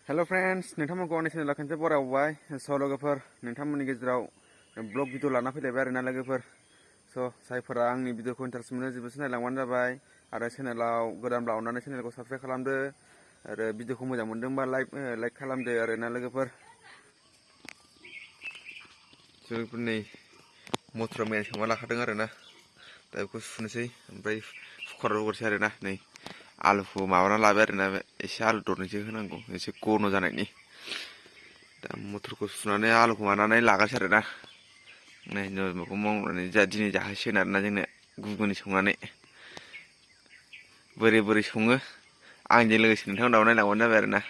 hello friends नोंथांमोनखौ आंनि चेनेलाव खनसे बरायबावबाय स' लोगोफोर नोंथांमोननि गेजेराव ब्लग भिडिअ लाना फैलायबाय आरोना लोगोफोर स' जायफोरा आंनि भिडिअखौ इन्टारेस्ट मोनो जोबोद नायलांबानो जाबाय आरो चेनेलाव गोदानब्ला अननानै चेनेलखौ साबस्क्राइब खालामदो आरो भिडिअखौ मोजां मोनदोंबा लाइक खालामदो आरोना लोगोफोर जोंफोर नै मटर मैया संना लाखादों आरोना दा बेखौ सुनोसै ओमफ्राय कुकाराव रुगोरसै आरोना नै आलुखौ माबाना लाबाय आरोना एसे आलु दरनैसो होनांगौ एसे गन' जानायनि दा मटरखौ सुनानै आलुखौ मानानै लागासै आरोना नै माबाखौ मावनानै दिनै जाहोसिगोन आरोना जोंनो गुगुनि संनानै बोरै सङो आंजों लोगोसे नोंथांमोनाबो नायलांबानो जाबाय आरोना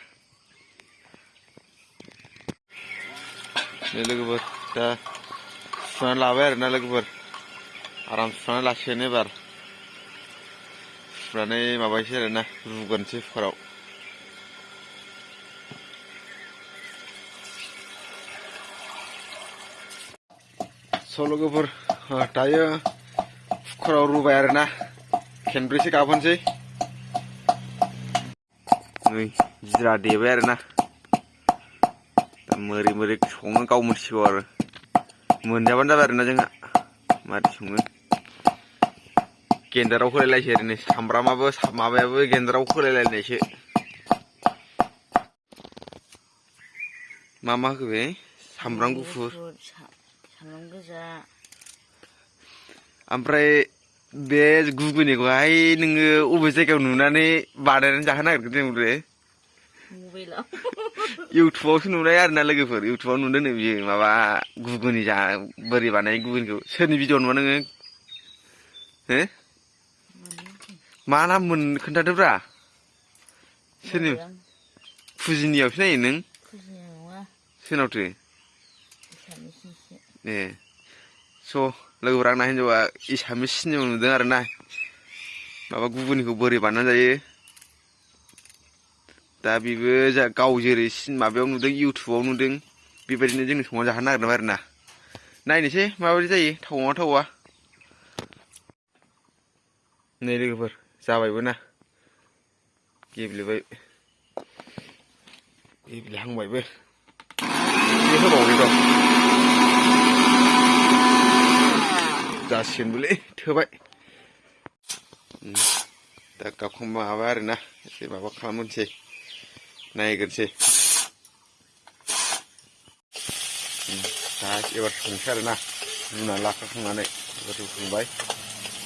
नै लोगोफोर दा सुनानै लाबाय आरोना लोगोफोर आराम सुनानै लासिगोन एबार सुनानै माबायसै आरोना रुगोरनोसै कुकाराव स' लोगोफोर दायो कुकाराव रुबाय आरोना खेनब्रैसो गाबहोनोसै नै जिरा देबाय आरोना दा मोरै सङो गाव मिथिगौ आरो मोनजाबानो जाबाय आरोना जोंहा मारै सङो गेन्दाराव होलायलायसै ओरैनो सामब्रामाबो माबायाबो गेन्दाराव होलायलायनायसो मा होखो बे सामब्राम गुफुर सामब्राम गोजा ओमफ्राय बे गुगुनिखौहाय नोङो अबे जायगायाव नुनानै बानायनानै जाहोनो नागिरखो जोंबो मबाइलाव इउटुबावसो नुनाय आरोना लोगोफोर इउटुबाव नुदों नो बियो माबा गुगुनि बोरै बानायो गुगुनिखौ सोरनि भिडिअ नुआ नोङो हो मा नाम मोन खोन्थादोब्रा सोरनि फुजिनियावसो नायो नों सोरनावथो ए स' लोगोफोर आंना हिन्जावा एसामिस सिनेमा नुदों आरोना माबा गुगुनिखौ बोरै बानायना जायो दा बेबो गाव जेरै माबायाव नुदों इउटुबाव नुदों बेबायदिनो जोंनो संना जाहोनो नागिरदों आरोना नायनोसै माबायदि जायो थावा नै लोगोफोर जाबायबो ना गेब्लेहांबायबो होबावदो र' जासिगोनबोलै थोबाय दा गाबखांबा माबा आरोना एसे माबा खालामनोसै नायग्रोनोसै दा एबार संसै आरोना रुनानै लाखांनानै एबार रुखांबाय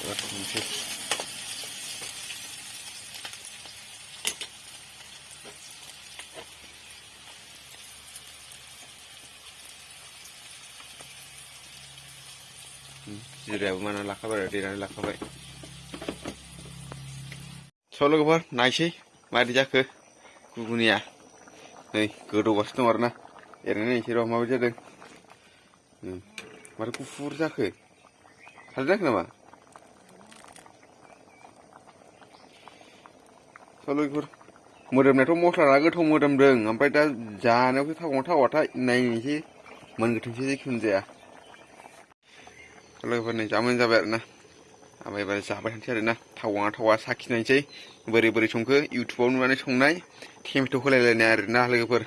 एबार संसै जिरायाबो माना लाखाबाय आरो देनानै लाखाबाय स' लोगोफोर नायसै मारै जाखो गुगुनिया नै गोदौगासिनो दं आरोना एरनानै नायनोसै र' माबायदि जादों माथो गुफुर जाखो खारै जाखो नामा स' लोगोफोर मोदोमनायाथ' मस्लाया गोथाव मोदोमदों ओमफ्राय दा जानायावसो थावना थावाथाय नायनोसै मोनगोथोंसै जिखुनु जाया लोगोफोर नै जामुं जाबाय आरोना ओमफ्राय एबार जाबाय थानोसै आरोना थावा साखिनायसै बोरै संखो इउटुबाव नुनानै संनाय टेमेट' होलायलायनाय आरोना लोगोफोर